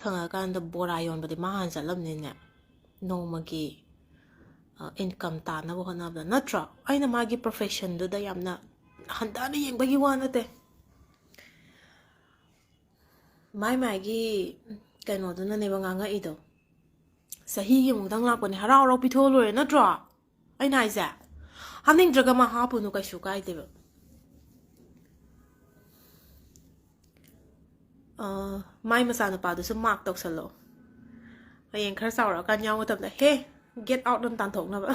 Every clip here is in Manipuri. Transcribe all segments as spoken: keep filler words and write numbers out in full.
ꯁꯪꯉꯀꯥꯟꯗ ꯕꯣꯔꯥ ꯌꯣꯟꯕꯗꯤ ꯃꯥ ꯍꯥꯟꯅ ꯆꯠꯂꯝꯅꯤꯅꯦ, ꯅꯣꯡꯃꯒꯤ ꯏꯟꯀꯝ ꯇꯥꯅꯕ ꯍꯣꯠꯅꯕꯗ, ꯅꯠꯇ꯭ꯔꯣ? ꯑꯩꯅ ꯃꯥꯒꯤ ꯄ꯭ꯔꯣꯐꯦꯁꯟꯗꯨꯗ ꯌꯥꯝꯅ ꯍꯟꯊꯅ ꯌꯦꯡꯕꯒꯤ ꯋꯥ ꯅꯠꯇꯦ꯫ ꯃꯥꯏ ꯃꯥꯒꯤ ꯀꯩꯅꯣꯗꯨꯅꯅꯦꯕ ꯉꯥꯡꯉꯛꯏꯗꯣ꯫ ꯆꯍꯤꯒꯤ ꯑꯃꯨꯛꯇꯪ ꯂꯥꯛꯄꯅꯦ, ꯍꯔꯥꯎ ꯍꯔꯥꯎ ꯄꯤꯊꯣꯛꯑ ꯂꯣꯏꯔꯦ, ꯅꯠꯇ꯭ꯔꯣ? ꯑꯩꯅ ꯍꯥꯏꯁꯦ, ꯍꯥꯞꯅꯤꯡꯗ꯭ꯔꯒ ꯃꯥ ꯍꯥꯞꯄꯨꯅꯨ, ꯀꯩꯁꯨ ꯀꯥꯏꯗꯦꯕ꯫ ꯑ, ꯃꯥꯏ ꯃꯆꯥꯅꯨꯄꯥꯗꯨꯁꯨ ꯃꯥꯔꯛ ꯇꯧꯁꯜꯂꯣ꯫ ꯍꯌꯦꯡ ꯈꯔ ꯆꯥꯎꯔꯛꯑꯀꯥꯟ ꯌꯥꯎ ꯃꯇꯝꯗ, "ꯍꯦ, get out" ꯑꯅ ꯇꯥꯟꯊꯣꯛꯅꯕ꯫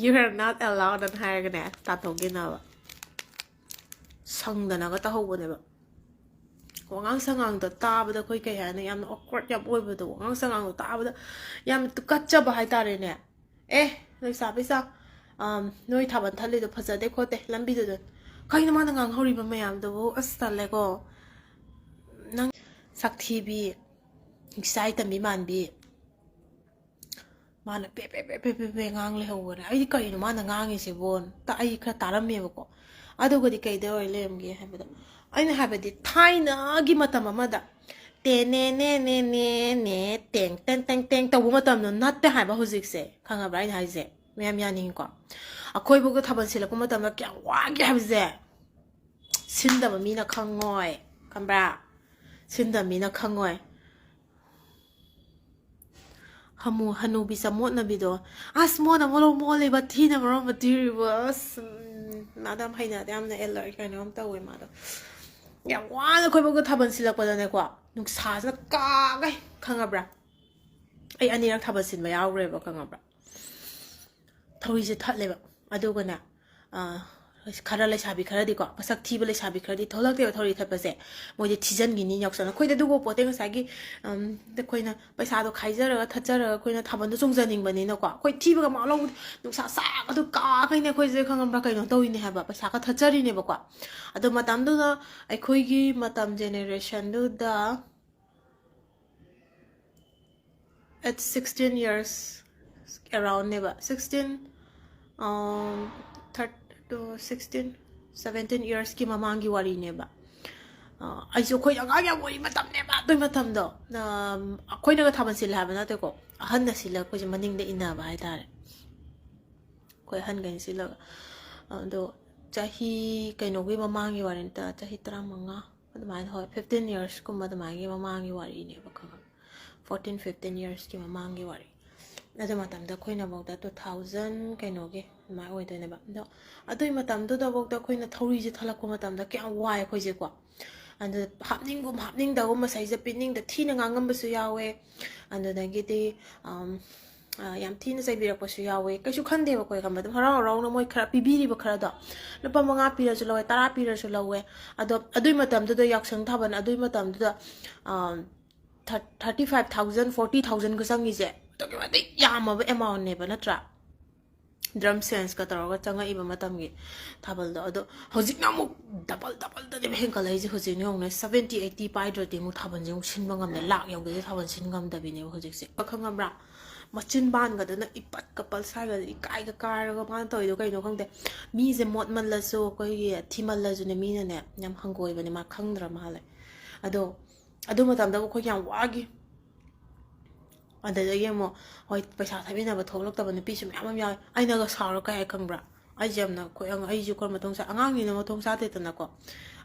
"You are not allowed" ꯑꯅ ꯍꯥꯏꯔꯒꯅꯦ, ꯇꯥꯟꯊꯣꯛꯈꯤꯅꯕ꯫ ꯁꯪꯗꯅꯒ ꯇꯧꯍꯧꯕꯅꯦꯕ꯫ ꯋꯥꯉꯥꯡ ꯁꯉꯥꯡꯗ ꯇꯥꯕꯗ ꯑꯩꯈꯣꯏ ꯀꯩ ꯍꯥꯏꯅꯤ, ꯌꯥꯝꯅ awkward ꯌꯥꯝ ꯑꯣꯏꯕꯗꯣ, ꯋꯥꯉꯥꯡ ꯁꯉꯥꯡꯗꯣ ꯇꯥꯕꯗ ꯌꯥꯝ ꯇꯨꯀꯠꯆꯕ ꯍꯥꯏꯇꯥꯔꯦꯅꯦ꯫ "ꯑꯦ, ꯂꯩꯁꯥ ꯄꯩꯁꯥ, ꯑꯝ, ꯅꯣꯏ ꯊꯥꯕꯜ ꯊꯠꯂꯤꯗꯣ ꯐꯖꯗꯦ ꯈꯣꯠꯇꯦ ꯂꯝꯕꯤꯗꯨꯗ꯫ ꯀꯩꯅꯣ ꯃꯥꯅ ꯉꯥꯡꯍꯧꯔꯤꯕ ꯃꯌꯥꯝꯗꯨꯕꯨ? ꯑꯁ, ꯇꯜꯂꯦꯀꯣ꯫ ꯅꯪ ꯁꯛꯊꯤꯕꯤ, ꯏꯆꯥꯏ ꯇꯝꯕꯤ ꯃꯥꯟꯕꯤ"꯫ ꯃꯥꯅ ꯄꯦ ꯄꯦ ꯄꯦ ꯄꯦ ꯄꯦ ꯄꯦ ꯉꯥꯡ ꯂꯩꯍꯧꯕꯅꯦ꯫ ꯑꯩꯗꯤ ꯀꯩꯅꯣ ꯃꯥꯅ ꯉꯥꯡꯉꯤꯁꯤꯕꯣ? ꯇ-, ꯑꯩ ꯈꯔ ꯇꯥꯔꯝꯃꯦꯕꯀꯣ꯫ ꯑꯗꯨꯒꯗꯤ ꯀꯩꯗꯧꯔ ꯂꯩꯔꯝꯒꯦ ꯍꯥꯏꯕꯗ, ꯑꯩꯅ ꯍꯥꯏꯕꯗꯤ ꯊꯥꯏꯅꯒꯤ ꯃꯇꯝ ꯑꯃꯗ ꯇꯦꯅꯦ ꯅꯦ ꯅꯦ ꯅꯦ ꯅꯦ ꯇꯦꯡ ꯇꯦꯡ ꯇꯦꯡ ꯇꯦꯡ ꯇꯧꯕ ꯃꯇꯝꯗꯣ ꯅꯠꯇꯦ ꯍꯥꯏꯕ ꯍꯧꯖꯤꯛꯁꯦ꯫ ꯈꯪꯉꯕ꯭ꯔꯥ ꯑꯩꯅ ꯍꯥꯏꯁꯦ? ꯃꯌꯥꯝ ꯌꯥꯅꯤꯡꯉꯤꯀꯣ? ꯑꯩꯈꯣꯏꯕꯨꯒ ꯊꯥꯕꯜ ꯁꯤꯜꯂꯛꯄ ꯃꯇꯝꯗ ꯀꯌꯥꯝ ꯋꯥꯒꯦ ꯍꯥꯏꯕꯁꯦ ꯁꯤꯟꯗꯕ ꯃꯤꯅ ꯈꯪꯉꯣꯏ, ꯈꯪꯕ꯭ꯔꯥ? ꯁꯤꯟꯗꯕ ꯃꯤꯅ ꯈꯪꯉꯣꯏ꯫ ꯍꯃꯨ-, ꯍꯅꯨꯕꯤ ꯆꯃꯣꯠꯅꯕꯤꯗꯣ, ꯑꯁ, ꯃꯣꯠꯅ ꯃꯔꯣꯟ ꯃꯣꯠꯂꯤꯕ, ꯊꯤꯅ ꯃꯔꯣꯟ ꯑꯃ ꯊꯤꯔꯤꯕ, ꯑꯁ, ꯎꯝ, ꯃꯥꯗꯣ ꯌꯥꯝ ꯍꯩꯅꯗꯦ, ꯌꯥꯝꯅ ꯑꯦꯂꯔ-, ꯀꯩꯅꯣ ꯌꯥꯝ ꯇꯧꯋꯦ ꯃꯥꯗꯣ꯫ ꯌꯥꯝ ꯋꯥꯅ ꯑꯩꯈꯣꯏ ꯐꯥꯎꯗ ꯊꯥꯕꯜ ꯁꯤꯜꯂꯛꯄꯗꯅꯦꯀꯣ, ꯅꯨꯡꯁꯥꯁꯤꯅ ꯀꯥꯒꯩ, ꯈꯪꯉꯕ꯭ꯔꯥ? ꯑꯩ ꯑꯅꯤꯔꯛ ꯊꯥꯕꯜ ꯁꯤꯟꯕ ꯌꯥꯎꯈ꯭ꯔꯦꯕ, ꯈꯪꯉꯕ꯭ꯔꯥ? ꯊꯧꯔꯤꯁꯦ ꯊꯠꯂꯦꯕ꯫ ꯑꯗꯨꯒꯅꯦ, ꯑ, ꯈꯔ ꯂꯩꯁꯥꯕꯤ ꯈꯔꯗꯤꯀꯣ, ꯃꯁꯛ ꯊꯤꯕ ꯂꯩꯁꯥꯕꯤ ꯈꯔꯗꯤ ꯊꯣꯛꯂꯛꯇꯦꯕ ꯊꯧꯔꯤ ꯊꯠꯄꯁꯦ꯫ ꯃꯣꯏꯗꯤ ꯊꯤꯖꯟꯈꯤꯅꯤ ꯌꯥꯎꯁꯜꯂ꯫ ꯑꯩꯈꯣꯏꯗꯤ ꯑꯗꯨꯒꯨꯝꯕ ꯄꯣꯠꯇꯦ, ꯉꯁꯥꯏꯒꯤ, ꯎꯝ, ꯑꯩꯈꯣꯏꯅ ꯄꯩꯁꯥꯗꯣ ꯈꯥꯏꯖꯔꯒ ꯊꯠꯆꯔꯒ ꯑꯩꯈꯣꯏꯅ ꯊꯥꯕꯜꯗꯣ ꯆꯣꯡꯖꯅꯤꯡꯕꯅꯤꯅꯀꯣ꯫ ꯑꯩꯈꯣꯏ ꯊꯤꯕꯒ ꯃꯥ ꯂꯧ-, ꯅꯨꯡꯁꯥ ꯁꯥꯒꯗꯨ ꯀꯥꯈꯩꯅꯦ ꯑꯩꯈꯣꯏꯁꯦ, ꯈꯪꯉꯕ꯭ꯔꯥ, ꯀꯩꯅꯣ ꯇꯧꯔꯤꯅꯦ ꯍꯥꯏꯕ, ꯄꯩꯁꯥꯒ ꯊꯠꯆꯔꯤꯅꯦꯕꯀꯣ꯫ ꯑꯗꯣ ꯃꯇꯝꯗꯨꯗ ꯑꯩꯈꯣꯏꯒꯤ ꯃꯇꯝ generationꯗꯨꯗ at sixteen years aroundꯅꯦꯕ, sixteen, um, thirteen to sixteen, seventeen ꯏꯌꯔꯁꯀꯤ ꯃꯃꯥꯡꯒꯤ ꯋꯥꯔꯤꯅꯦꯕ꯫ ꯑ, ꯑꯩꯁꯨ, ꯑꯩꯈꯣꯏ ꯑꯉꯥꯡ ꯌꯥꯝ ꯑꯣꯏꯔꯤ ꯃꯇꯝꯅꯦꯕ ꯑꯗꯨꯏ ꯃꯇꯝꯗꯣ꯫ ꯑꯝ, ꯑꯩꯈꯣꯏꯅꯒ ꯊꯥꯕꯜ ꯁꯤꯜꯂꯦ ꯍꯥꯏꯕ ꯅꯠꯇꯦꯀꯣ, ꯑꯍꯟꯅ ꯁꯤꯜꯂꯒ ꯑꯩꯈꯣꯏꯁꯦ ꯃꯅꯤꯡꯗ ꯏꯟꯅꯕ ꯍꯥꯏꯇꯥꯔꯦ꯫ ꯑꯩꯈꯣꯏ ꯑꯍꯟꯈꯩꯅ ꯁꯤꯜꯂꯒ꯫ ꯑꯗꯣ ꯆꯍꯤ ꯀꯩꯅꯣꯒꯤ ꯃꯃꯥꯡꯒꯤ ꯋꯥꯔꯤ ꯅꯠꯇ, ꯆꯍꯤ ꯇꯔꯥꯃꯉꯥ ꯑꯗꯨꯃꯥꯏꯅ, ꯍꯣꯏ, ꯐꯤꯐꯇꯤꯟ ꯏꯌꯔꯁꯀꯨꯝꯕ ꯑꯗꯨꯃꯥꯏꯒꯤ ꯃꯃꯥꯡꯒꯤ ꯋꯥꯔꯤꯅꯦꯕ, ꯈꯪꯉꯕ? ꯐꯣꯔꯇꯤꯟ ꯐꯤꯐꯇꯤꯟ ꯏꯌꯔꯁꯀꯤ ꯃꯃꯥꯡꯒꯤ ꯋꯥꯔꯤ꯫ ꯑꯗꯨ ꯃꯇꯝꯗ ꯑꯩꯈꯣꯏꯅꯐꯧꯗ ꯇꯨ ꯊꯥꯎꯖꯟ ꯀꯩꯅꯣꯒꯤ ꯑꯗꯨꯃꯥꯏꯅ ꯑꯣꯏꯗꯣꯏꯅꯦꯕ꯫ ꯑꯗꯣ ꯑꯗꯨꯏ ꯃꯇꯝꯗꯨꯗꯐꯧꯗ ꯑꯩꯈꯣꯏꯅ ꯊꯧꯔꯤꯁꯦ ꯊꯠꯂꯛꯄ ꯃꯇꯝꯗ ꯀꯌꯥꯝ ꯋꯥꯏ ꯑꯩꯈꯣꯏꯁꯦꯀꯣ꯫ ꯑꯗꯨ ꯍꯥꯞꯅꯤꯡꯒꯨꯝ ꯍꯥꯞꯅꯤꯡꯗꯒꯨꯝ ꯃꯁꯩꯁꯦ ꯄꯤꯅꯤꯡꯗ ꯊꯤꯅ ꯉꯥꯡꯉꯝꯕꯁꯨ ꯌꯥꯎꯋꯦ꯫ ꯑꯗꯨꯗꯒꯤꯗꯤ, ꯑꯝ, ꯑ, ꯌꯥꯝ ꯊꯤꯅ ꯆꯩꯕꯤꯔꯛꯄꯁꯨ ꯌꯥꯎꯋꯦ꯫ ꯀꯩꯁꯨ ꯈꯟꯗꯦꯕ ꯑꯩꯈꯣꯏ, ꯈꯟꯕ ꯑꯗꯨꯝ ꯍꯔꯥꯎ ꯍꯔꯥꯎꯅ ꯃꯣꯏ ꯈꯔ ꯄꯤꯕꯤꯔꯤꯕ ꯈꯔꯗꯣ, ꯂꯨꯄꯥ ꯃꯉꯥ ꯄꯤꯔꯁꯨ ꯂꯧꯋꯦ, ꯇꯔꯥ ꯄꯤꯔꯁꯨ ꯂꯧꯋꯦ꯫ ꯑꯗꯣ ꯑꯗꯨꯏ ꯃꯇꯝꯗꯨꯗ ꯌꯥꯎꯁꯪ ꯊꯥꯕꯜ, ꯑꯗꯨꯏ ꯃꯇꯝꯗꯨꯗ, ꯑꯝ, ꯊꯥꯔꯇꯤ ꯐꯥꯏꯚ ꯊꯥꯎꯖꯟ, ꯐꯣꯔꯇꯤ ꯊꯥꯎꯖꯟꯒ ꯆꯪꯉꯤꯁꯦ ꯑꯗꯨꯛꯀꯤ ꯃꯇꯤꯛ ꯌꯥꯝꯃꯕ ꯑꯦꯃꯥꯎꯟꯅꯦꯕ, ꯅꯠꯇ꯭ꯔꯥ? ꯗ꯭ꯔꯝ ꯁꯦꯟꯁꯀ ꯇꯧꯔꯒ ꯆꯪꯉꯛꯏꯕ ꯃꯇꯝꯒꯤ ꯊꯥꯕꯜꯗꯣ꯫ ꯑꯗꯣ ꯍꯧꯖꯤꯛꯅ ꯑꯃꯨꯛ ꯗꯕꯜ ꯗꯕꯜꯗꯅꯦꯕ ꯍꯦꯟꯒꯠꯂꯛꯏꯁꯦ꯫ ꯍꯧꯖꯤꯛꯅ ꯌꯦꯡꯉꯨꯅꯦ, ꯁꯕꯦꯟꯇꯤ ꯑꯩꯠꯇꯤ ꯄꯥꯏꯗ꯭ꯔꯗꯤ ꯑꯃꯨꯛ ꯊꯥꯕꯜꯁꯦ ꯑꯃꯨꯛ ꯁꯤꯟꯕ ꯉꯝꯗꯦ, ꯂꯥꯛ ꯌꯧꯗꯗꯤ ꯊꯥꯕꯜ ꯁꯤꯟ ꯉꯝꯗꯕꯤꯅꯦꯕ ꯍꯧꯖꯤꯛꯁꯦ꯫ ꯈꯪꯉꯕ꯭ꯔꯥ? ꯃꯆꯤꯟ ꯕꯥꯟꯒꯗꯨꯅ ꯏꯄꯠꯀ ꯄꯠ ꯁ꯭ꯋꯥꯏꯒꯗ ꯏꯀꯥꯏꯒ ꯀꯥꯏꯔꯒ ꯃꯥꯅ ꯇꯧꯔꯤꯗꯣ ꯀꯩꯅꯣ ꯈꯪꯗꯦ꯫ ꯃꯤꯁꯦ ꯃꯣꯠꯃꯜꯂꯁꯨ, ꯑꯩꯈꯣꯏꯒꯤ ꯊꯤꯃꯜꯂꯁꯨꯅꯦ, ꯃꯤꯅꯅꯦ ꯌꯥꯝ ꯍꯪꯒꯣꯏꯕꯅꯦ, ꯃꯥ ꯈꯪꯗ꯭ꯔ ꯃꯥꯜꯂꯦ꯫ ꯑꯗꯣ ꯑꯗꯨ ꯃꯇꯝꯗꯕꯨ ꯑꯩꯈꯣꯏ ꯌꯥꯝ ꯋꯥꯈꯤ꯫ ꯑꯗꯨꯗꯒꯤ ꯑꯃꯨꯛ, ꯍꯣꯏ, ꯄꯩꯁꯥ ꯊꯥꯕꯤꯅꯕ ꯊꯣꯛꯂꯛꯇꯕ ꯅꯨꯄꯤꯁꯨ ꯃꯌꯥꯝ ꯑꯃ ꯌꯥꯎꯋꯦ꯫ ꯑꯩꯅꯒ ꯁꯥꯎꯔ ꯀꯩ ꯍꯥꯏ ꯈꯪꯕ꯭ꯔꯥ? ꯑꯩꯁꯦ ꯌꯥꯝꯅ ꯑꯩꯈꯣꯏ ꯑꯉ-, ꯑꯩꯁꯨ ꯈꯔ ꯃꯇꯣꯡ ꯆꯥ-, ꯑꯉꯥꯡꯅꯤꯅ ꯃꯇꯣꯡ ꯆꯥꯗꯦꯗꯅꯀꯣ꯫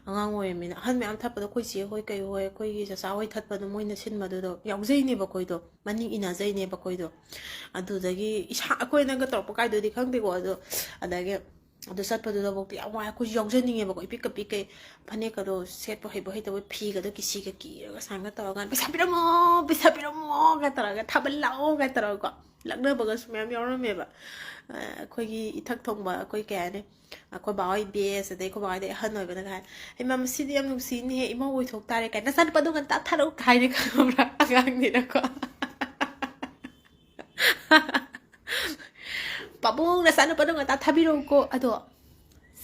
ꯑꯉꯥꯡ ꯑꯣꯏꯔꯤꯃꯤꯅ꯫ ꯑꯍꯟ ꯃꯌꯥꯝ ꯊꯠꯄꯗꯣ, ꯑꯩꯈꯣꯏ ꯆꯦ ꯍꯣꯏ ꯀꯩ ꯍꯣꯏ, ꯑꯩꯈꯣꯏꯒꯤ ꯆꯆꯥ ꯍꯣꯏ ꯊꯠꯄꯗꯣ ꯃꯣꯏꯅ ꯁꯤꯟꯕꯗꯨꯗꯣ ꯌꯥꯎꯖꯩꯅꯦꯕ ꯑꯩꯈꯣꯏꯗꯣ, ꯃꯅꯤꯡ ꯏꯟꯅꯖꯩꯅꯦꯕ ꯑꯩꯈꯣꯏꯗꯣ꯫ ꯑꯗꯨꯗꯒꯤ ꯏꯁꯥ, ꯑꯩꯈꯣꯏꯅꯒ ꯇꯧꯔꯛꯄ ꯀꯥꯏꯗꯨꯗꯤ ꯈꯪꯗꯦꯀꯣ, ꯑꯗꯣ ꯑꯗꯒꯤ ꯑꯗꯨ ꯆꯠꯄꯗꯨꯗꯐꯥꯎꯗꯤ ꯌꯥꯝ ꯋꯥꯏ꯫ ꯑꯩꯈꯣꯏꯁꯨ ꯌꯥꯎꯖꯅꯤꯡꯉꯦꯕꯀꯣ, ꯏꯄꯤꯛꯀ ꯄꯤꯛꯀꯩ꯫ ꯐꯅꯦꯛꯀꯗꯣ ꯁꯦꯠꯄ ꯍꯩꯕ ꯍꯩꯇꯕ, ꯐꯤꯒꯗꯣ ꯀꯤꯁꯤꯒ ꯀꯤꯔꯒ ꯁꯨꯃꯥꯏꯅ, "ꯄꯩꯁꯥ ꯄꯤꯔꯝꯃꯣ, ꯄꯩꯁꯥ ꯄꯤꯔꯝꯃꯣꯒ ꯇꯧꯔꯒ, "ꯊꯥꯕꯜ ꯂꯥꯛꯑꯣꯒ ꯇꯧꯔꯒꯀꯣ", ꯂꯛꯅꯕꯒꯁꯨ ꯃꯌꯥꯝ ꯌꯥꯎꯔꯝꯃꯦꯕ꯫ ꯑ, ꯑꯩꯈꯣꯏꯒꯤ ꯏꯊꯛ ꯊꯣꯡꯕ, ꯑꯩꯈꯣꯏ ꯀꯩ ꯍꯥꯏꯅꯤ, ꯑꯩꯈꯣꯏ ꯕꯥꯍꯣꯏ ꯕꯦꯁ, ꯑꯗꯩ ꯑꯩꯈꯣꯏ ꯕꯥꯍꯣꯏꯗꯩ ꯑꯍꯟ ꯑꯣꯏꯕꯅꯒ ꯍꯥꯏ, "ꯍꯩꯃꯥ, ꯃꯁꯤꯗꯤ ꯌꯥꯝ ꯅꯨꯡꯁꯤꯅꯦꯍꯦ, ꯏꯃꯧ ꯑꯣꯏꯊꯣꯛ ꯇꯥꯔꯦ" ꯀꯥꯏꯅ, "ꯅꯆꯥꯅꯨꯄꯥꯗꯣ ꯉꯟꯇꯥ ꯊꯥꯔꯛꯎ" ꯀꯥꯏꯅ, ꯈꯪꯉꯕ꯭ꯔꯥ? ꯑꯉꯥꯡꯅꯤꯅꯀꯣ꯫ "ꯄꯥꯕꯨꯡ, ꯅꯆꯥꯅꯨꯄꯥꯗꯣ ꯉꯟꯇꯥ ꯊꯥꯕꯤꯔꯛꯎꯀꯣ꯫ ꯑꯗꯣ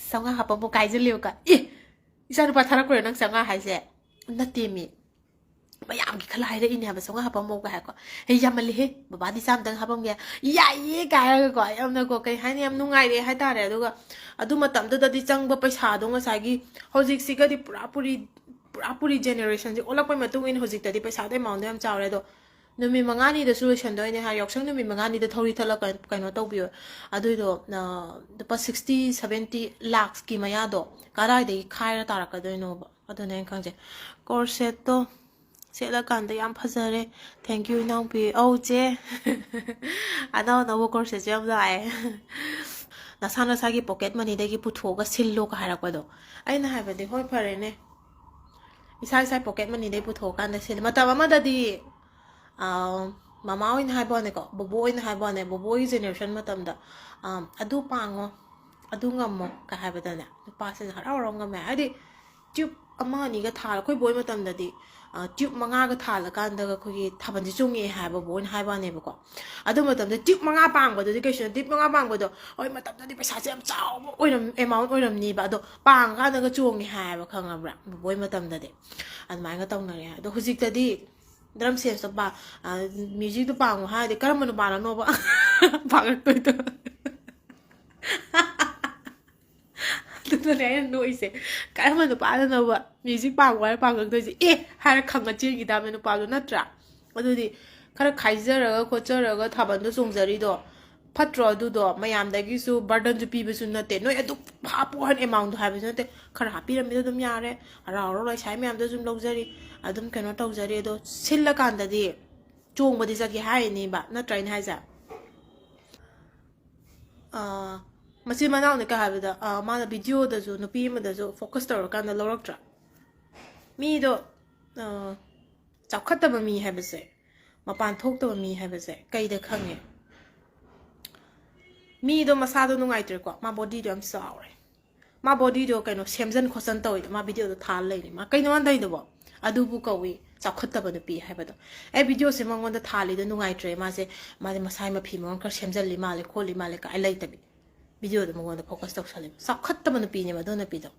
ꯆꯥꯝꯃꯉꯥ ꯍꯥꯞꯄꯕꯨ ꯀꯥꯏꯖꯜꯂꯦꯕꯀꯣ꯫ ꯑꯦ, ꯏꯆꯥꯅꯨꯄꯥ ꯊꯥꯔꯛꯄ꯭ꯔꯣ ꯅꯪ ꯆꯥꯝꯃꯉꯥ ꯍꯥꯏꯁꯦ? ꯅꯠꯇꯦꯃꯤ, ꯃꯌꯥꯝꯒꯤ ꯈꯜꯂ ꯍꯥꯏꯔꯛꯏꯅꯦ ꯍꯥꯏꯕ, "ꯆꯥꯝꯃꯉꯥ ꯍꯥꯞꯄꯝꯃꯣ" ꯀꯥꯏ ꯍꯥꯏꯀꯣ꯫ "ꯑꯦ, ꯌꯥꯝꯃꯜꯂꯤꯍꯦ, ꯕꯕꯥꯗꯤ ꯆꯥꯝꯃꯗꯪ ꯍꯥꯞꯄꯝꯒꯦ"꯫ "ꯌꯥꯏꯌꯦ" ꯀꯥꯏ ꯍꯥꯏꯔꯒꯀꯣ, ꯌꯥꯝꯅꯀꯣ, ꯀꯩ ꯍꯥꯏꯅꯤ, ꯌꯥꯝ ꯅꯨꯡꯉꯥꯏꯔꯛꯑꯦ ꯍꯥꯏꯇꯥꯔꯦ꯫ ꯑꯗꯨꯒ ꯑꯗꯨ ꯃꯇꯝꯗꯨꯗꯗꯤ ꯆꯪꯕ ꯄꯩꯁꯥꯗꯣ ꯉꯁꯥꯏꯒꯤ ꯍꯧꯖꯤꯛꯁꯤꯒꯗꯤ ꯄꯨꯔꯥ ꯄꯨꯔꯤ, ꯄꯨꯔꯥ ꯄꯨꯔꯤ generationꯁꯦ ꯑꯣꯜꯂꯛꯄꯩ ꯃꯇꯨꯡ ꯏꯟꯅ ꯍꯧꯖꯤꯛꯇꯗꯤ ꯄꯩꯁꯥꯗꯣ amountꯗꯣ ꯌꯥꯝ ꯆꯥꯎꯔꯦ꯫ ꯑꯗꯣ ꯅꯨꯃꯤꯠ ꯃꯉꯥꯅꯤꯗꯁꯨ ꯂꯣꯏꯁꯟꯗꯣꯏꯅꯦ ꯍꯥꯏ, ꯌꯥꯎꯁꯪ ꯅꯨꯃꯤꯠ ꯃꯉꯥꯅꯤꯗ ꯊꯧꯔꯤ ꯊꯠꯂꯒ ꯀꯩꯅꯣ ꯇꯧꯕꯤꯌꯣ꯫ ꯑꯗꯨꯏꯗꯣ, ꯑ, ꯂꯨꯄꯥ sixty seventy lakhꯀꯤ ꯃꯌꯥꯗꯣ ꯀꯗꯥꯏꯗꯒꯤ ꯈꯥꯏꯔ ꯇꯥꯔꯛꯀꯗꯣꯏꯅꯣꯕ? ꯑꯗꯨꯅꯦ ꯑꯩꯅ ꯈꯪꯖꯩ꯫ Corsetꯇꯣ ꯁꯦꯠꯂꯀꯥꯟꯗ ꯌꯥꯝ ꯐꯖꯔꯦ꯫ Thank you, ꯏꯅꯥꯎꯄꯤ꯫ ꯑꯧ, ꯆꯦ꯫ ꯑꯅꯧ ꯑꯅꯧꯕ corsetꯁꯨ ꯌꯥꯝ ꯂꯥꯛꯑꯦ꯫ "ꯅꯁꯥ ꯅꯁꯥꯒꯤ pocket moneyꯗꯒꯤ ꯄꯨꯊꯣꯛꯑꯒ ꯁꯤꯜꯂꯣ" ꯀ ꯍꯥꯏꯔꯛꯄꯗꯣ꯫ ꯑꯩꯅ ꯍꯥꯏꯕꯗꯤ, "ꯍꯣꯏ, ꯐꯔꯦꯅꯦ, ꯏꯁꯥ ꯏꯁꯥ pocket moneyꯗꯩ ꯄꯨꯊꯣꯛꯑꯀꯥꯟꯗ ꯁꯤꯜꯂꯦ"꯫ ꯃꯇꯝ ꯑꯃꯗꯗꯤ, ꯑ, ꯃꯃꯥ ꯑꯣꯏꯅ ꯍꯥꯏꯕ ꯋꯥꯅꯦꯀꯣ, ꯕꯣꯕꯣ ꯑꯣꯏꯅ ꯍꯥꯏꯕ ꯋꯥꯅꯦ, ꯕꯣꯕꯣꯒꯤ generation ꯃꯇꯝꯗ, ꯑ, "ꯑꯗꯨ ꯄꯥꯡꯉꯣ, ꯑꯗꯨ ꯉꯝꯃꯣ" ꯀ ꯍꯥꯏꯕꯗꯅꯦ, ꯅꯨꯄꯥꯁꯤꯡꯅ ꯍꯔꯥꯎ ꯍꯔꯥꯎ ꯉꯝꯃꯦ꯫ ꯍꯥꯏꯗꯤ, tube ꯑꯃ ꯑꯅꯤꯒ ꯊꯥꯜꯂ, ꯑꯩꯈꯣꯏ ꯕꯣꯏ ꯃꯇꯝꯗꯗꯤ, ꯑ, tube ꯃꯉꯥꯒ ꯊꯥꯜꯂꯀꯥꯟꯗꯒ ꯑꯩꯈꯣꯏꯒꯤ ꯊꯥꯕꯜꯁꯦ ꯆꯣꯡꯉꯛꯑꯦ ꯍꯥꯏꯕ ꯕꯣꯕꯣꯅ ꯍꯥꯏꯕ ꯋꯥꯅꯦꯕꯀꯣ꯫ ꯑꯗꯨ ꯃꯇꯝꯗ tube ꯃꯉꯥ ꯄꯥꯡꯕꯗꯨꯗꯤ ꯀꯩꯁꯨ ꯅꯠꯇꯦ, tube ꯃꯉꯥ ꯄꯥꯡꯕꯗꯣ ꯍꯣꯏ ꯃꯇꯝꯗꯗꯤ ꯄꯩꯁꯥꯁꯦ ꯌꯥꯝ ꯆꯥꯎꯕ ꯑꯣꯏꯔꯝ-, amount ꯑꯣꯏꯔꯝꯅꯤꯕ, ꯑꯗꯣ ꯄꯥꯡꯉꯀꯥꯟꯗꯒ ꯆꯣꯡꯉꯦ ꯍꯥꯏꯌꯦꯕ, ꯈꯪꯉꯕ꯭ꯔꯥ? ꯕꯣꯕꯣꯏ ꯃꯇꯝꯗꯗꯤ ꯑꯗꯨꯃꯥꯏꯅ ꯇꯧꯅꯔꯦ꯫ ꯑꯗꯣ ꯍꯧꯖꯤꯛꯇꯗꯤ drum setꯇꯣ ꯄꯥ-, ꯑ, musicꯇꯣ ꯄꯥꯡꯉꯣ ꯍꯥꯏꯔꯗꯤ ꯀꯔꯝꯕ ꯅꯨꯄꯥꯅꯅꯣꯕ ꯄꯥꯡꯉꯛꯇꯣꯏꯗꯣ? ꯑꯗꯨꯅꯅꯦ ꯑꯩꯅ ꯅꯣꯛꯏꯁꯦ꯫ ꯀꯔꯝꯕ ꯅꯨꯄꯥꯅꯅꯣꯕ music ꯄꯥꯡꯉꯣ ꯍꯥꯏꯔ ꯄꯥꯡꯉꯛꯇꯣꯏꯁꯦ? "ꯑꯦ" ꯍꯥꯏꯔ ꯈꯪꯉ ꯆꯦꯟꯈꯤ ꯇꯥꯕꯅꯦ ꯅꯨꯄꯥꯗꯣ, ꯅꯠꯇ꯭ꯔꯥ? ꯑꯗꯨꯗꯤ ꯈꯔ ꯈꯥꯏꯖꯔꯒ ꯈꯣꯠꯆꯔꯒ ꯊꯥꯕꯜꯗꯣ ꯆꯣꯡꯖꯔꯤꯗꯣ ꯐꯠꯇ꯭ꯔꯣ? ꯑꯗꯨꯗꯣ ꯃꯌꯥꯝꯗꯒꯤꯁꯨ burdenꯁꯨ ꯄꯤꯕꯁꯨ ꯅꯠꯇꯦ꯫ ꯅꯣꯏ ꯑꯗꯨꯛ ꯍꯥꯞꯄꯣ ꯍꯥꯏꯅ amountꯗꯣ ꯍꯥꯏꯕꯁꯨ ꯅꯠꯇꯦ꯫ ꯈꯔ ꯍꯥꯞꯄꯤꯔꯝꯃꯤꯗꯣ ꯑꯗꯨꯝ ꯌꯥꯔꯦ꯫ ꯍꯔꯥꯎ ꯍꯔꯥꯎ ꯂꯩꯁꯥꯕꯤ ꯃꯌꯥꯝꯗꯣ ꯑꯗꯨꯝ ꯂꯧꯖꯔꯤ, ꯑꯗꯨꯝ ꯀꯩꯅꯣ ꯇꯧꯖꯔꯤ꯫ ꯑꯗꯣ ꯁꯤꯜꯂꯀꯥꯟꯗꯗꯤ ꯆꯣꯡꯕꯗꯤ ꯆꯠꯀꯦ ꯍꯥꯏꯔꯤꯅꯦꯕ, ꯅꯠꯇ꯭ꯔꯥ ꯑꯩꯅ ꯍꯥꯏꯁꯦ? ꯑꯥ, ꯃꯆꯤꯟ ꯃꯅꯥꯎꯅꯤ ꯀꯩ ꯍꯥꯏꯕꯗ, ꯑꯥ, ꯃꯥꯅ videoꯗꯁꯨ ꯅꯨꯄꯤ ꯑꯃꯗꯁꯨ focus ꯇꯧꯔꯀꯥꯟꯗ ꯂꯧꯔꯛꯇ꯭ꯔꯥ? ꯃꯤꯗꯣ, ꯑꯥ, ꯆꯥꯎꯈꯠꯇꯕ ꯃꯤ ꯍꯥꯏꯕꯁꯦ, ꯃꯄꯥꯟ ꯊꯣꯛꯇꯕ ꯃꯤ ꯍꯥꯏꯕꯁꯦ ꯀꯩꯗ ꯈꯪꯉꯦ? ꯃꯤꯗꯣ ꯃꯁꯥꯗꯣ ꯅꯨꯡꯉꯥꯏꯇ꯭ꯔꯦꯀꯣ, ꯃꯥ bodyꯗꯣ ꯌꯥꯝ ꯆꯥꯎꯔꯦ, ꯃꯥ bodyꯗꯣ ꯀꯩꯅꯣ ꯁꯦꯝꯖꯟ ꯈꯣꯠꯆꯟ ꯇꯧꯋꯤꯗꯣ, ꯃꯥ videoꯗꯣ ꯊꯥꯜ ꯂꯩꯔꯤ, ꯃꯥ ꯀꯩꯅꯣ ꯃꯥ ꯇꯧꯔꯤꯗꯨꯕꯣ? ꯑꯗꯨꯕꯨ ꯀꯧꯏ ꯆꯥꯎꯈꯠꯇꯕ ꯅꯨꯄꯤ ꯍꯥꯏꯕꯗꯣ꯫ ꯑꯦ, videoꯁꯦ ꯃꯉꯣꯟꯗ ꯊꯥꯜꯂꯤꯗꯣ ꯅꯨꯡꯉꯥꯏꯇ꯭ꯔꯦ, ꯃꯥꯁꯦ, ꯃꯥꯁꯦ ꯃꯁꯥꯒꯤ ꯃꯐꯤ ꯃꯔꯣꯟ ꯈꯔ ꯁꯦꯝꯖꯜꯂꯤ ꯃꯥꯜꯂꯦ, ꯈꯣꯠꯂꯤ ꯃꯥꯜꯂꯦ ꯀꯥꯏ ꯂꯩꯇꯕꯤ, videoꯗꯣ ꯃꯉꯣꯟꯗ focus ꯇꯧꯁꯜꯂꯤꯕ꯫ ꯆꯥꯎꯈꯠꯇꯕ ꯅꯨꯄꯤꯅꯦꯕ ꯑꯗꯨ ꯅꯨꯄꯤꯗꯣ꯫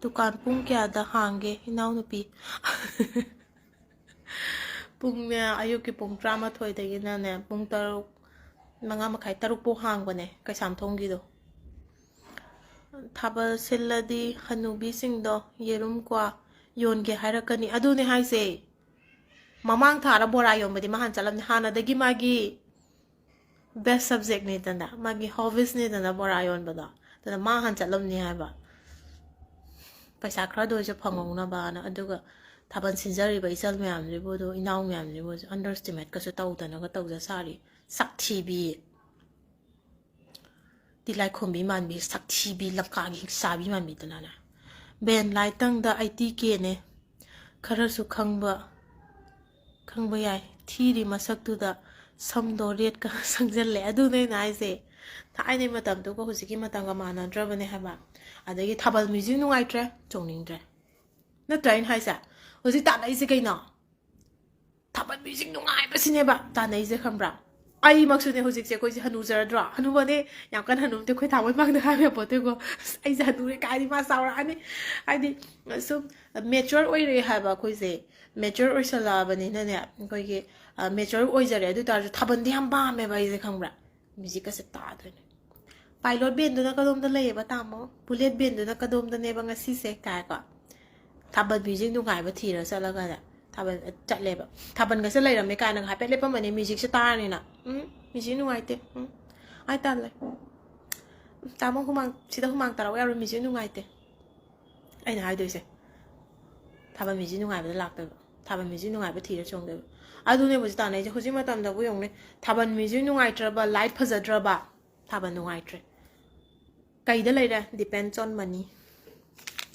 ꯗꯨꯀꯥꯟ ꯄꯨꯡ ꯀꯌꯥꯗ ꯍꯥꯡꯒꯦ, ꯏꯅꯥꯎꯅꯨꯄꯤ? ꯄꯨꯡꯅꯦ, ꯑꯌꯨꯛꯀꯤ ꯄꯨꯡ ꯇꯔꯥꯃꯥꯊꯣꯏꯗꯒꯤꯅꯅꯦ, ꯄꯨꯡ ꯇꯔꯨꯛ, ꯃꯉꯥ ꯃꯈꯥꯏ, ꯇꯔꯨꯛ ꯐꯥꯎ ꯍꯥꯡꯕꯅꯦ, ꯀꯩꯁꯥꯝꯊꯣꯡꯒꯤꯗꯣ꯫ ꯊꯥꯕꯜ ꯁꯤꯜꯂꯗꯤ ꯍꯅꯨꯕꯤꯁꯤꯡꯗꯣ ꯌꯦꯔꯨꯝ ꯀ꯭ꯋꯥ ꯌꯣꯟꯒꯦ ꯍꯥꯏꯔꯛꯀꯅꯤ꯫ ꯑꯗꯨꯅꯦ ꯍꯥꯏꯁꯦ꯫ ꯃꯃꯥꯡ ꯊꯥꯔ ꯕꯣꯔꯥ ꯌꯣꯟꯕꯗꯤ ꯃꯥ ꯍꯥꯟꯅ ꯆꯠꯂꯝꯅꯤ꯫ ꯍꯥꯟꯅꯗꯒꯤ ꯃꯥꯒꯤ best subjectꯅꯤꯗꯅ, ꯃꯥꯒꯤ hobbiesꯅꯤꯗꯅ ꯕꯣꯔꯥ ꯌꯣꯟꯕꯗꯣ꯫ ꯑꯗꯨꯅ ꯃꯥ ꯍꯥꯟꯅ ꯆꯠꯂꯝꯅꯤ ꯍꯥꯏꯕ꯫ ꯄꯩꯁꯥ ꯈꯔꯗ ꯑꯣꯏꯔꯁꯨ ꯐꯪꯍꯧꯅꯕꯅ꯫ ꯑꯗꯨꯒ ꯊꯥꯕꯜ ꯁꯤꯟꯖꯔꯤꯕ ꯏꯆꯜ ꯃꯌꯥꯝꯁꯤꯕꯨ, ꯑꯗꯨ ꯏꯅꯥꯎ ꯃꯌꯥꯝꯁꯤꯕꯨ underestimateꯀꯁꯨ ꯇꯧꯗꯅꯒ ꯇꯧꯖ ꯁꯥꯔꯤ꯫ ꯁꯛꯊꯤꯕꯤ꯫ ꯇꯤꯂꯥꯏꯈꯣꯝꯕꯤ ꯃꯥꯟꯕꯤ, ꯁꯛꯊꯤꯕꯤ, ꯂꯪꯀꯥꯒꯤ ꯍꯤꯡꯆꯥꯕꯤ ꯃꯥꯟꯕꯤꯗꯨꯅꯅꯦ꯫ ꯕꯦꯟ ꯂꯥꯏꯇꯪꯗ eighty Kꯅꯦ꯫ ꯈꯔꯁꯨ ꯈꯪꯕ, ꯈꯪꯕ ꯌꯥꯏ꯫ ꯊꯤꯔꯤ ꯃꯁꯛꯇꯨꯗ ꯁꯝꯗꯣ ꯔꯦꯠꯀ ꯁꯪꯖꯜꯂꯦ꯫ ꯑꯗꯨꯅꯦ ꯑꯩꯅ ꯍꯥꯏꯁꯦ꯫ ꯊꯥꯏꯅꯩ ꯃꯇꯝꯗꯨꯒ ꯍꯧꯖꯤꯛꯀꯤ ꯃꯇꯝꯒ ꯃꯥꯟꯅꯗ꯭ꯔꯕꯅꯦ ꯍꯥꯏꯕ꯫ ꯑꯗꯒꯤ ꯊꯥꯕꯜ music ꯅꯨꯡꯉꯥꯏꯇ꯭ꯔꯦ, ꯆꯣꯡꯅꯤꯡꯗ꯭ꯔꯦ꯫ ꯅꯠꯇ꯭ꯔꯥ ꯑꯩꯅ ꯍꯥꯏꯁꯦ? ꯍꯧꯖꯤꯛ ꯇꯥꯟꯅꯩꯁꯦ ꯀꯩꯅꯣ? ꯊꯥꯕꯜ music ꯅꯨꯡꯉꯥꯏꯕꯁꯤꯅꯦꯕ ꯇꯥꯟꯅꯩꯁꯦ, ꯈꯪꯕ꯭ꯔꯥ? ꯑꯩꯃꯛꯁꯨꯅꯦ ꯍꯧꯖꯤꯛꯁꯦ, ꯑꯩꯈꯣꯏꯁꯦ ꯍꯅꯨꯖꯔꯗ꯭ꯔꯣ? ꯍꯅꯨꯕꯅꯦ, ꯌꯥꯝ ꯀꯟꯅ ꯍꯅꯨꯕꯗꯤ ꯑꯩꯈꯣꯏ ꯊꯥꯡꯃꯩ ꯃꯥꯡꯗ ꯍꯥꯏꯕ ꯌꯥꯄꯣꯠꯇꯦꯀꯣ꯫ ꯑꯁ, ꯑꯩꯁꯦ ꯍꯅꯨꯔꯦ ꯀꯥꯏꯗꯤ ꯃꯥ ꯆꯥꯎꯔꯛꯑꯅꯤ꯫ ꯍꯥꯏꯗꯤ ꯁꯨꯝ mature ꯑꯣꯏꯔꯛꯑꯦ ꯍꯥꯏꯕ ꯑꯩꯈꯣꯏꯁꯦ꯫ Mature ꯑꯣꯏꯁꯜꯂꯛꯑꯕꯅꯤꯅꯅꯦ, ꯑꯩꯈꯣꯏꯒꯤ, ꯑ, mature ꯑꯣꯏꯖꯔꯦ꯫ ꯑꯗꯨ ꯑꯣꯏ ꯇꯥꯔꯁꯨ ꯊꯥꯕꯜꯗꯤ ꯌꯥꯝ ꯄꯥꯝꯃꯦꯕ ꯑꯩꯁꯦ, ꯈꯪꯕ꯭ꯔꯥ? Musicꯀꯁꯦ ꯇꯥꯗꯣꯏꯅꯦ꯫ Pilot ꯕꯦꯟꯗꯨꯅ ꯀꯗꯣꯝꯗ ꯂꯩꯌꯦꯕ, ꯇꯥꯃꯣ? Bullet ꯕꯦꯟꯗꯨꯅ ꯀꯗꯣꯝꯗꯅꯦꯕ ꯉꯁꯤꯁꯦ? ꯀꯥꯏꯀꯣ꯫ ꯊꯥꯕꯜ music ꯅꯨꯡꯉꯥꯏꯕ ꯊꯤꯔ ꯆꯠꯂꯒꯅꯦ, ꯊꯥꯕꯜ ꯆꯠꯂꯦꯕ꯫ ꯊꯥꯕꯜꯒꯁꯦ ꯂꯩꯔꯝꯃꯦ ꯀꯥꯏꯅꯒ ꯍꯥꯏꯐꯦꯠ ꯂꯦꯞꯄꯝꯕꯅꯦ, musicꯁꯦ ꯇꯥꯔꯅꯤꯅ꯫ ꯎꯝ, music ꯅꯨꯡꯉꯥꯏꯇꯦ꯫ ꯎꯝ, ꯑꯩ ꯇꯜꯂꯦ꯫ ꯎꯝ, ꯇꯥꯃꯣ ꯍꯨꯃꯥꯡ, ꯁꯤꯗ ꯍꯨꯃꯥꯡ ꯇꯥꯔꯛꯑꯣ ꯌꯥꯔꯣꯏ, music ꯅꯨꯡꯉꯥꯏꯇꯦ꯫ ꯑꯩꯅ ꯍꯥꯏꯗꯣꯏꯁꯦ꯫ ꯊꯥꯕꯜ music ꯅꯨꯡꯉꯥꯏꯕꯗ ꯂꯥꯛꯇꯣꯏꯕ꯫ ꯊꯥꯕꯜ music ꯅꯨꯡꯉꯥꯏꯕ ꯊꯤꯔ ꯆꯣꯡꯗꯣꯏꯕ꯫ ꯑꯗꯨꯅꯦ ꯍꯧꯖꯤꯛ ꯇꯥꯟꯅꯩꯁꯦ꯫ ꯍꯧꯖꯤꯛ ꯃꯇꯝꯗꯕꯨ ꯌꯦꯡꯉꯨꯅꯦ, ꯊꯥꯕꯜ music ꯅꯨꯡꯉꯥꯏꯇ꯭ꯔꯕ, light ꯐꯖꯗ꯭ꯔꯕ, ꯊꯥꯕꯜ ꯅꯨꯡꯉꯥꯏꯇ꯭ꯔꯦ꯫ ꯀꯩꯗ ꯂꯩꯔꯦ? Depends on money꯫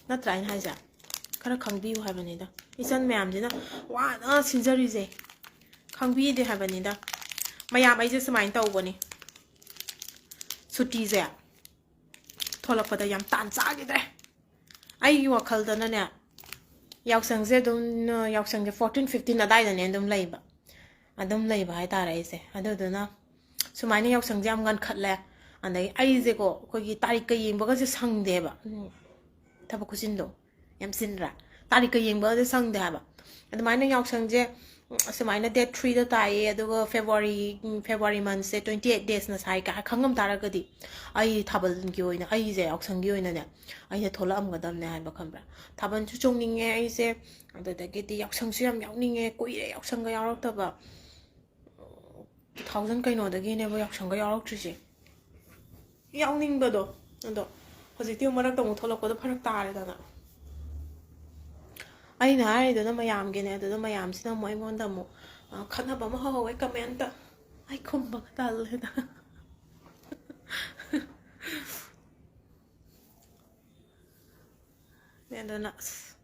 ꯅꯠꯇ꯭ꯔꯥ ꯑꯩꯅ ꯍꯥꯏꯁꯦ? ꯈꯔ ꯈꯪꯕꯤꯌꯨ ꯍꯥꯏꯕꯅꯤꯗ꯫ ꯏꯆꯟ ꯃꯌꯥꯝꯁꯤꯅ ꯋꯥꯅ ꯁꯤꯟꯖꯔꯤꯁꯦ ꯈꯪꯕꯤꯗꯦ ꯍꯥꯏꯕꯅꯤꯗ꯫ ꯃꯌꯥꯝ, ꯑꯩꯁꯦ ꯁꯨꯃꯥꯏꯅ ꯇꯧꯕꯅꯤ꯫ ꯁꯨꯇꯤꯁꯦ ꯊꯣꯛꯂꯛꯄꯗ ꯌꯥꯝ ꯇꯥꯟ ꯆꯥꯈꯤꯗ꯭ꯔꯦ꯫ ꯑꯩꯒꯤ ꯋꯥꯈꯜꯗꯅꯅꯦ, ꯌꯥꯎꯁꯪꯁꯦ ꯑꯗꯨꯝ, ꯌꯥꯎꯁꯪꯁꯦ fourteen fifteen ꯑꯗꯥꯏꯗꯅꯦ ꯑꯗꯨꯝ ꯂꯩꯕ꯫ ꯑꯗꯨꯝ ꯂꯩꯕ ꯍꯥꯏꯇꯥꯔꯦ ꯑꯩꯁꯦ꯫ ꯑꯗꯨꯗꯨꯅ ꯁꯨꯃꯥꯏꯅ ꯌꯥꯎꯁꯪꯁꯦ ꯌꯥꯝ ꯉꯟꯈꯠꯂꯦ꯫ ꯑꯗꯩ ꯑꯩꯁꯦꯀꯣ, ꯑꯩꯈꯣꯏꯒꯤ ꯇꯥꯔꯤꯛꯀ ꯌꯦꯡꯕꯒꯁꯦ ꯁꯪꯗꯦꯕ꯫ ꯎꯝ꯫ ꯊꯕꯛ ꯈꯨꯆꯤꯟꯗꯣ ꯌꯥꯝ ꯆꯤꯟꯗ꯭ꯔꯥ? ꯇꯥꯔꯤꯛꯀ ꯌꯦꯡꯕꯒꯗꯤ ꯁꯪꯗꯦ ꯍꯥꯏꯕ꯫ ꯑꯗꯨꯃꯥꯏꯅ ꯌꯥꯎꯁꯪꯁꯦ, ꯎꯝ, ꯑꯁꯨꯃꯥꯏꯅ date threeꯗ ꯇꯥꯏꯌꯦ, ꯑꯗꯨꯒ February, ꯎꯝ, February monthꯁꯦ twenty eight daysꯅ ꯁꯥꯏ ꯀꯥꯏ ꯈꯪꯉꯝ ꯇꯥꯔꯒꯗꯤ, ꯑꯩ ꯊꯥꯕꯜꯒꯤ ꯑꯣꯏꯅ, ꯑꯩꯁꯦ ꯌꯥꯎꯁꯪꯒꯤ ꯑꯣꯏꯅꯅꯦ, ꯑꯩꯅ ꯊꯣꯛꯂꯛꯑꯝꯒꯗꯕꯅꯦ ꯍꯥꯏꯕ, ꯈꯪꯕ꯭ꯔꯥ? ꯊꯥꯕꯜꯁꯨ ꯆꯣꯡꯅꯤꯡꯉꯦ ꯑꯩꯁꯦ, ꯑꯗꯨꯗꯒꯤꯗꯤ ꯌꯥꯎꯁꯪꯁꯨ ꯌꯥꯝ ꯌꯥꯎꯅꯤꯡꯉꯦ, ꯀꯨꯏꯔꯦ ꯌꯥꯎꯁꯪꯒ ꯌꯥꯎꯔꯛꯇꯕ꯫ Two thousand ꯀꯩꯅꯣꯗꯒꯤꯅꯦꯕ ꯌꯥꯎꯁꯪꯒ ꯌꯥꯎꯔꯛꯇ꯭ꯔꯤꯁꯦ꯫ ꯌꯥꯎꯅꯤꯡꯕꯗꯣ꯫ ꯑꯗꯣ ꯍꯧꯖꯤꯛꯇꯤ ꯑꯃꯨꯛ ꯃꯔꯛꯇ ꯑꯃꯨꯛ ꯊꯣꯛꯂꯛꯄꯗꯣ ꯐꯔꯛ ꯇꯥꯔꯦꯗꯅ꯫ ꯑꯩꯅ ꯍꯥꯏꯔꯤꯗꯨꯅ ꯃꯌꯥꯝꯒꯤꯅꯦ, ꯑꯗꯨꯗ ꯃꯌꯥꯝꯁꯤꯅ ꯑꯃꯨꯛ ꯑꯩꯉꯣꯟꯗ ꯑꯃꯨꯛ, ꯑ, ꯈꯠꯅꯕ ꯑꯃ ꯍꯧꯍꯧꯋꯦ commentꯇ꯫ ꯑꯩ ꯈꯨꯝꯕꯒ ꯇꯜꯂꯦꯗ꯫ ꯑꯗꯨꯅ ꯑꯁ,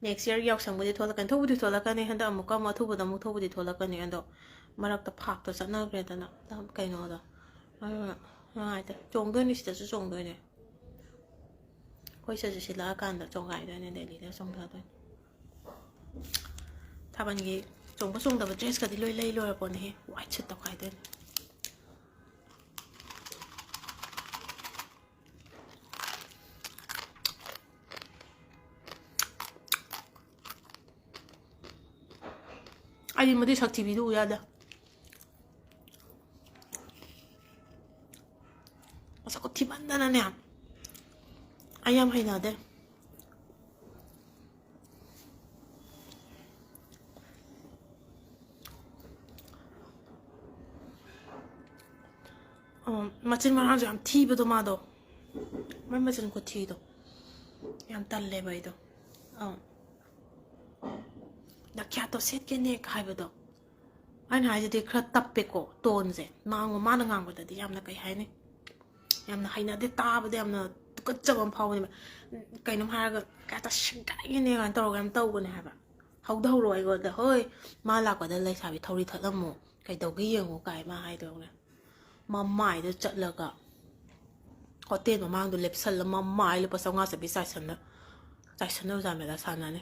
next yearꯒꯤ ꯌꯥꯎꯁꯪꯕꯨꯗꯤ ꯊꯣꯛꯂꯛꯀꯅꯤ, ꯊꯣꯛꯄꯨꯗꯤ ꯊꯣꯛꯂꯛꯀꯅꯤ, ꯍꯟꯗꯛ ꯑꯃꯨꯛꯀ ꯑꯃꯨꯛ ꯑꯊꯨꯕꯗ ꯑꯃꯨꯛ ꯊꯣꯛꯄꯨꯗꯤ ꯊꯣꯛꯂꯛꯀꯅꯤ, ꯑꯗꯣ ꯃꯔꯛꯇ ꯐꯥꯛꯇꯣ ꯆꯠꯅꯈ꯭ꯔꯦꯗꯅ, ꯀꯩꯅꯣꯗꯣ, ꯑꯗꯨꯅ ꯅꯨꯡꯉꯥꯏꯇꯦ꯫ ꯆꯣꯡꯗꯣꯏꯅꯤ, ꯁꯤꯗꯁꯨ ꯆꯣꯡꯗꯣꯏꯅꯦ꯫ ꯑꯩꯈꯣꯏ ꯁꯤꯗꯁꯨ ꯁꯤꯜꯂꯛꯑꯀꯥꯟꯗ ꯆꯣꯡꯒꯥꯏꯗꯣꯏꯅꯦ, ꯗꯦꯜꯂꯤꯗ ꯆꯣꯡꯊꯗꯣꯏꯅꯦ꯫ ꯊꯥꯕꯜꯒꯤ ꯆꯣꯡꯕ ꯆꯣꯡꯗꯕ dressꯀꯗꯤ ꯂꯣꯏ ꯂꯩ ꯂꯣꯏꯔꯄꯣꯠꯅꯦꯍꯦ, white suit ꯇꯧꯈꯥꯏꯗꯣꯏꯅꯦ꯫ ꯑꯩꯗꯤ ꯃꯗꯨꯏ ꯁꯛꯊꯤꯕꯤꯗꯨ ꯎ ꯌꯥꯗꯦ꯫ ꯃꯁꯛ ꯈꯨꯊꯤꯃꯟꯗꯅꯅꯦ, ꯑꯩ ꯌꯥꯝ ꯍꯩꯅꯗꯦ꯫ ꯑꯝ, ꯃꯆꯤꯟ ꯃꯔꯥꯡꯁꯨ ꯌꯥꯝ ꯊꯤꯕꯗꯣ ꯃꯥꯗꯣ, ꯃꯥꯏ ꯃꯆꯤꯟ ꯈꯨꯊꯤꯗꯣ ꯌꯥꯝ ꯇꯜꯂꯦꯕ ꯑꯩꯗꯣ꯫ ꯑꯝ, ꯗꯥꯛꯈ꯭ꯌꯥꯇꯣ ꯁꯦꯠꯀꯦꯅꯦ ꯍꯥꯏꯕꯗꯣ, ꯑꯩꯅ ꯍꯥꯏꯁꯤꯗꯤ ꯈꯔ ꯇꯞꯄꯦꯀꯣ ꯇꯣꯟꯁꯦ꯫ ꯃꯥ-, ꯃꯥꯅ ꯉꯥꯡꯕꯗꯗꯤ ꯌꯥꯝꯅ, ꯀꯩ ꯍꯥꯏꯅꯤ, ꯌꯥꯝꯅ ꯍꯩꯅꯗꯦ, ꯇꯥꯕꯗ ꯌꯥꯝꯅ ꯇꯨꯀꯠꯆꯕ ꯑꯃ ꯐꯥꯎꯕꯅꯦꯕ꯫ ꯀꯩꯅꯣꯝ ꯍꯥꯏꯔꯒ ꯀꯩ ꯍꯥꯏꯇꯥꯔꯦ, ꯁꯦꯒꯥꯏꯒꯦꯅꯦ ꯀꯥꯏꯅ ꯇꯧꯔꯒ ꯌꯥꯝ ꯇꯧꯕꯅꯦ ꯍꯥꯏꯕ꯫ ꯍꯧꯗ ꯍꯧꯔꯛꯑꯣ ꯑꯩꯉꯣꯟꯗ, "ꯍꯣꯏ, ꯃꯥ ꯂꯥꯛꯄꯗ ꯂꯩꯁꯥꯕꯤ ꯊꯧꯔꯤ ꯊꯠꯂꯝꯃꯣ, ꯀꯩꯗꯧꯒꯦ ꯌꯦꯡꯉꯣ" ꯀꯥꯏ ꯃꯥ ꯍꯥꯏꯗꯧꯅꯦ꯫ ꯃꯃꯥꯏꯗ ꯆꯠꯂꯒ ꯍꯣꯇꯦꯜ ꯃꯃꯥꯡꯗ ꯂꯦꯞꯁꯜꯂ ꯃꯃꯥꯏ ꯂꯨꯄꯥ ꯆꯥꯝꯃꯉꯥ ꯆꯠꯄꯤ ꯆꯥꯏꯁꯟꯅ, ꯆꯥꯏꯁꯟꯅ ꯑꯣꯖꯥ ꯃꯦꯂꯥ ꯁꯥꯟꯅꯅꯤ꯫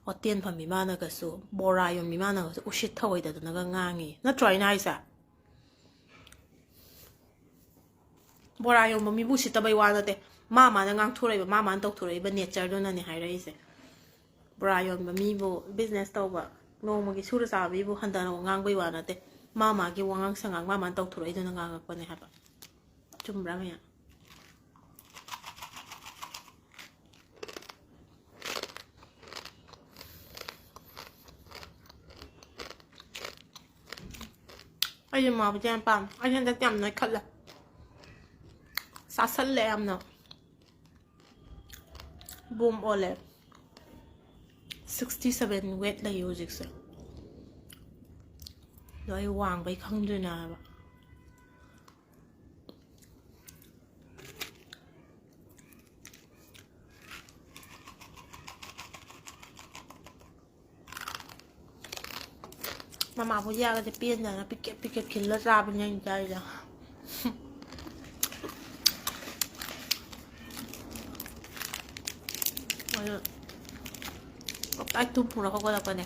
ꯍꯣꯇꯦꯜ ꯐꯝꯃꯤ ꯃꯥꯅꯒꯁꯨ ꯕꯣꯔꯥ ꯌꯣꯟꯕꯤ ꯃꯥꯅꯒꯁꯨ ꯎꯁꯤꯠ ꯊꯑꯣꯏꯗꯗꯅꯒ ꯉꯥꯡꯉꯤ꯫ ꯅꯠꯇ꯭ꯔꯣ ꯑꯩꯅ ꯍꯥꯏꯁꯦ? ꯕꯣꯔꯥ ꯌꯣꯟꯕ ꯃꯤꯕꯨ ꯎꯁꯤꯠꯇꯕꯩ ꯋꯥ ꯅꯠꯇꯦ꯫ ꯃꯥ ꯃꯥꯅ ꯉꯥꯡꯊꯣꯔꯛꯏꯕ, ꯃꯥ ꯃꯥꯅ ꯇꯧꯊꯣꯔꯛꯏꯕ nature ꯗꯨꯅꯅꯦ ꯍꯥꯏꯔꯛꯏꯁꯦ꯫ ꯕꯣꯔꯥ ꯌꯣꯟꯕ ꯃꯤꯕꯨ, business ꯇꯧꯕ, ꯅꯣꯡꯃꯒꯤ ꯁꯨꯔ ꯆꯥꯕ ꯃꯤꯕꯨ ꯍꯟꯊꯅ ꯉꯥꯡꯕꯩ ꯋꯥ ꯅꯠꯇꯦ꯫ ꯃꯥ ꯃꯥꯒꯤ ꯋꯥꯉꯥꯡ ꯁꯉꯥꯡ ꯃꯥ ꯃꯥꯅ ꯇꯧꯊꯣꯔꯛꯏꯗꯨꯅ ꯉꯥꯡꯉꯛꯄꯅꯦ ꯍꯥꯏꯕ꯫ ꯆꯨꯝꯕ꯭ꯔꯥ ꯃꯌꯥꯝ? ꯑꯩꯁꯦ ꯃꯥꯕꯨꯗꯤ ꯌꯥꯝ ꯄꯥꯝꯃꯦ꯫ ꯑꯩ ꯍꯟꯗꯛꯇꯤ ꯌꯥꯝ ꯅꯣꯏꯈꯠꯂꯦ, ꯆꯥꯁꯜꯂꯦ ꯌꯥꯝꯅ꯫ ꯕꯣꯝ ꯑꯣꯜꯂꯦ꯫ Sixty seven weight ꯂꯩꯌꯦ ꯍꯧꯖꯤꯛꯁꯦ꯫ ꯑꯗꯣ ꯑꯩ ꯋꯥꯡꯕꯩ ꯈꯪꯗ꯭ꯔꯤꯅꯦ ꯍꯥꯏꯕ꯫ ꯃꯃꯥ ꯕꯨꯖꯤꯌꯥꯒꯁꯦ ꯄꯦꯟꯗꯅ ꯄꯤꯀꯦꯠ ꯄꯤꯀꯦꯠ ꯈꯤꯜꯂ ꯆꯥꯕꯅꯦ ꯑꯩꯅ ꯆꯥꯔꯤꯁꯦ꯫ ꯑꯗꯨ ꯉꯁꯥꯏ ꯇꯨꯝꯃꯨꯔ ꯍꯧꯒꯠꯂꯛꯄꯅꯦ꯫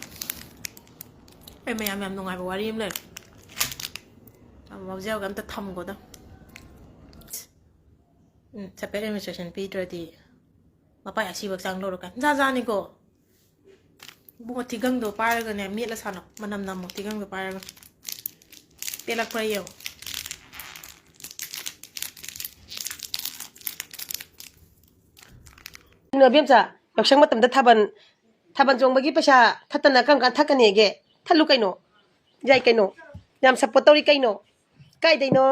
ꯑꯩ ꯃꯌꯥꯝ ꯌꯥꯝ ꯅꯨꯡꯉꯥꯏꯕ ꯋꯥꯔꯤ ꯑꯃ ꯂꯩꯔꯦ꯫ ꯃꯃꯥ ꯕꯨꯖꯤꯌꯥꯒ ꯑꯝꯇ ꯊꯝꯒꯣꯗ꯫ ꯎꯝ, separate administration ꯄꯤꯗ꯭ꯔꯗꯤ ꯃꯄꯥꯏ ꯑꯁꯤꯕ ꯆꯥꯡ ꯂꯧꯔꯀꯥꯟ ꯖꯥ ꯖꯥꯅꯤꯀꯣ꯫ ꯏꯕꯨꯡꯉꯣ, ꯊꯤꯒꯪꯗꯣ ꯄꯥꯏꯔꯒꯅꯦ ꯃꯦꯠꯂ ꯁꯥꯟꯅꯧ꯫ ꯃꯅꯝ ꯅꯝꯃꯣ ꯊꯤꯒꯪꯗꯣ ꯄꯥꯏꯔꯒ꯫ ꯄꯦꯜꯂꯛꯄ꯭ꯔꯥ ꯌꯦꯡꯉꯣ꯫ ꯀꯩꯅꯣ, ꯏꯕꯦꯝꯆꯥ, ꯌꯥꯎꯁꯪ ꯃꯇꯝꯗ ꯊꯥꯕꯜ, ꯊꯥꯕꯜ ꯆꯣꯡꯕꯒꯤ ꯄꯩꯁꯥ ꯊꯠꯇꯅ ꯀꯔꯝ ꯀꯥꯟ ꯊꯠꯀꯅꯤꯒꯦ? ꯊꯠꯂꯨ ꯀꯩꯅꯣ꯫ ꯌꯥꯏ ꯀꯩꯅꯣ꯫ ꯌꯥꯝ support ꯇꯧꯔꯤ ꯀꯩꯅꯣ꯫ ꯀꯥꯏꯗꯩꯅꯣ?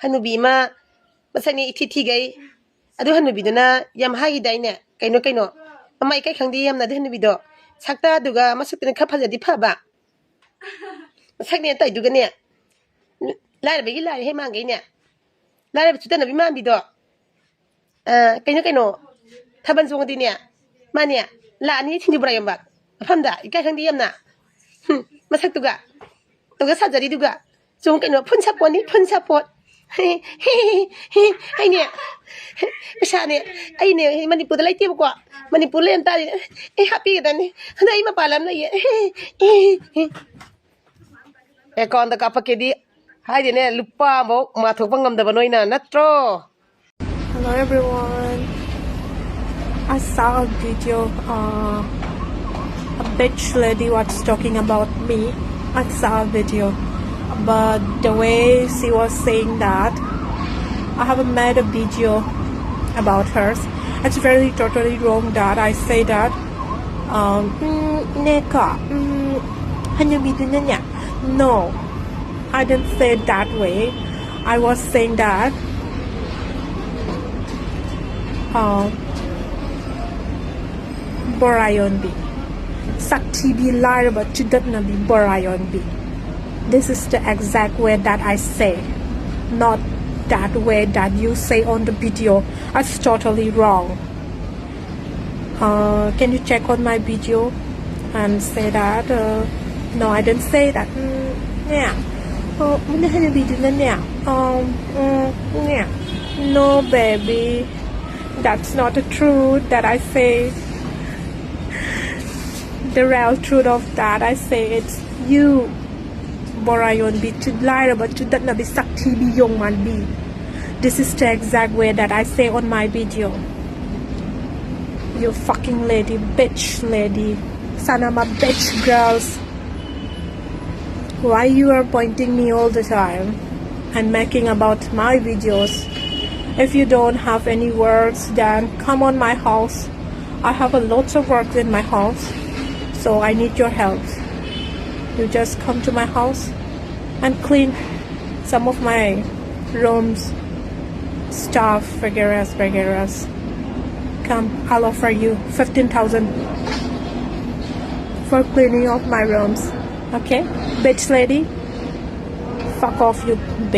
ꯍꯅꯨꯕꯤ ꯑꯃ ꯃꯁꯛꯅꯦ ꯏꯊꯤ ꯊꯤꯒꯩ꯫ ꯑꯗꯨ ꯍꯅꯨꯕꯤꯗꯨꯅ ꯌꯥꯝ ꯍꯥꯏꯈꯤꯗꯥꯏꯅꯦ? ꯀꯩꯅꯣ, ꯀꯩꯅꯣ? ꯃꯃꯥ ꯏꯀꯥꯏ ꯈꯪꯗꯦ ꯌꯥꯝꯅ ꯑꯗꯨ ꯍꯅꯨꯕꯤꯗꯣ꯫ ꯁꯛꯇꯥꯗꯨꯒ ꯃꯁꯛꯇꯨꯅ ꯈꯔ ꯐꯖꯗꯤ ꯐꯕ꯫ ꯃꯁꯛꯅꯦ ꯇꯧꯏꯗꯨꯒꯅꯦ꯫ ꯂꯥꯏꯔꯕꯒꯤ ꯂꯥꯏꯔꯦ ꯍꯦ ꯃꯥꯡꯈꯩꯅꯦ꯫ ꯂꯥꯏꯔꯕ ꯆꯨꯠꯇꯅꯕꯤ ꯃꯥꯟꯕꯤꯗꯣ꯫ ꯑ, ꯀꯩꯅꯣ, ꯀꯩꯅꯣ? ꯊꯥꯕꯜ ꯆꯣꯡꯉꯗꯤꯅꯦ, ꯃꯥꯅꯦ, ꯂꯥꯛꯑꯅꯤ ꯁꯤꯡꯖꯨ ꯕꯣꯔꯥ ꯌꯣꯟꯕ ꯃꯐꯝꯗ꯫ ꯏꯀꯥꯏ ꯈꯪꯗꯦ ꯌꯥꯝꯅ꯫ ꯍꯨꯝ, ꯃꯁꯛꯇꯨꯒ꯫ ꯇꯧꯖ ꯁꯥꯖꯔꯤꯗꯨꯒ꯫ ꯆꯣꯡ ꯀꯩꯅꯣ, ꯐꯨꯟ ꯁꯥꯄꯣꯟꯅꯤ, ꯐꯨꯟ ꯁꯥꯄꯣꯟ꯫ ꯑꯩꯅꯦ, ꯄꯩꯁꯥꯅꯦ, ꯑꯩꯅꯦ ꯃꯅꯤꯄꯨꯔꯗ ꯂꯩꯇꯦꯕꯀꯣ꯫ ꯃꯅꯤꯄꯨꯔ ꯂꯩꯔꯝ ꯇꯥꯔꯗꯤ ꯑꯩ ꯍꯥꯞꯄꯤꯒꯗꯕꯅꯤ꯫ ꯑꯗꯣ ꯑꯩ ꯃꯄꯥꯟ ꯂꯝ ꯂꯩꯌꯦ꯫ Account ꯀꯥꯞꯄꯛꯀꯦꯗꯤ ꯍꯥꯏꯗꯦꯅꯦ, ꯂꯨꯄꯥ ꯑꯃꯐꯥꯎ ꯃꯥꯊꯣꯛꯄ ꯉꯝꯗꯕ ꯅꯣꯏꯅ ꯅꯠꯇ꯭ꯔꯣ? Hello everyone, I saw a video, uh, a bitch lady was talking about me. I saw a video, but the way she was saying that, I haven't made a video about hers. It's very totally wrong that I say that. Um, mm, neka, mm, hanya bidunya. No, I didn't say it that way. I was saying that. Uh, Borayon B. Sakti B, lie, but you don't know B, Borayon B. This is the exact way that I say, not that way that you say on the video. It's totally wrong. Uh, can you check on my video and say that? Uh, no, I didn't say that. Mm, yeah. Oh, muna hanya bidunya. Um, mm, yeah. No, baby. That's not the truth that I say. The real truth of that I say it's you. Borayon B, to lie, but you don't know B, Sakti B, young man B. This is the exact way that I say on my video. You fucking lady, bitch lady. Sanama bitch girls. Why you are pointing me all the time and making about my videos? If you don't have any words, then come on my house. I have a lots of work in my house, so I need your help. You just come to my house and clean some of my rooms, stuff, vagiras, vagiras. Come, I'll offer you fifteen thousand for cleaning of my rooms. Okay? Bitch lady, fuck off, you bitch.